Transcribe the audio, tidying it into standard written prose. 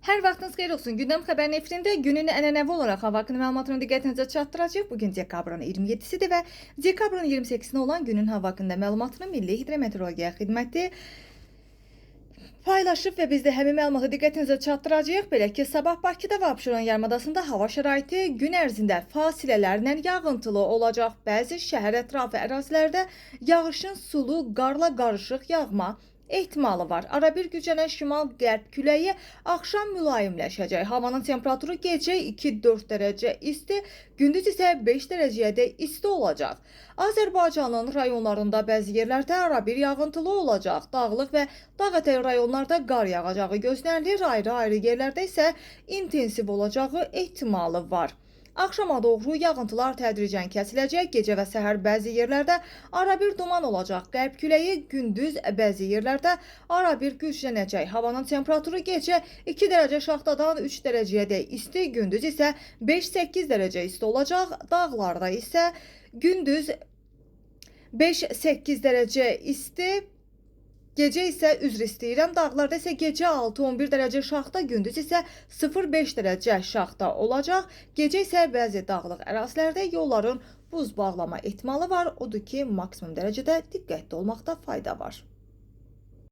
Hər vaxtınız xeyir olsun. Gündəm xəbər efirində günün ənənəvi olaraq hava haqqında məlumatını diqqətinizə çatdıracağıq. Bugün dekabrın 27-sidir və dekabrın 28-nə olan günün hava haqqında məlumatını Milli Hidrometeorologiya Xidməti paylaşıb və biz də həmin məlumatı diqqətinizə çatdıracağıq. Belə ki, sabah Bakıda və Abşeron yarımadasında hava şəraiti gün ərzində fasilələrlə yağıntılı olacaq. Bəzi şəhər ətrafı ərazilərdə yağışın sulu, qarla qarışıq yağma ehtimalı var. Arabir güclənən şimal-qərb küləyi axşam mülayimləşəcək. Havanın temperaturu gecə 2-4 dərəcə isti, gündüz isə 5 dərəcəyədək isti olacaq. Azərbaycanın rayonlarında bəzi yerlərdə arabir yağıntılı olacaq. Dağlıq və dağ ətəyi rayonlarda qar yağacağı gözlənilir. Ayrı-ayrı yerlərdə isə intensiv olacağı ehtimalı var. Axşama doğru yağıntılar tədricən kəsiləcək. Gecə və səhər bəzi yerlərdə arabir duman olacaq. Qərb küləyi gündüz bəzi yerlərdə arabir güclənəcək. Havanın temperaturu gecə 2 dərəcə şaxtadan 3 dərəcəyədək isti, gündüz isə 5-8 dərəcə isti olacaq. Dağlarda isə gündüz 5-8 dərəcə isti, gecə isə üzr istəyirəm. Dağlarda isə gecə 6-11 dərəcə şaxta, gündüz isə 0-5 dərəcə şaxta olacaq. Gecə isə bəzi dağlıq ərazilərdə yolların buz bağlama ehtimalı var. Odur ki, maksimum dərəcədə diqqətli olmaqda fayda var.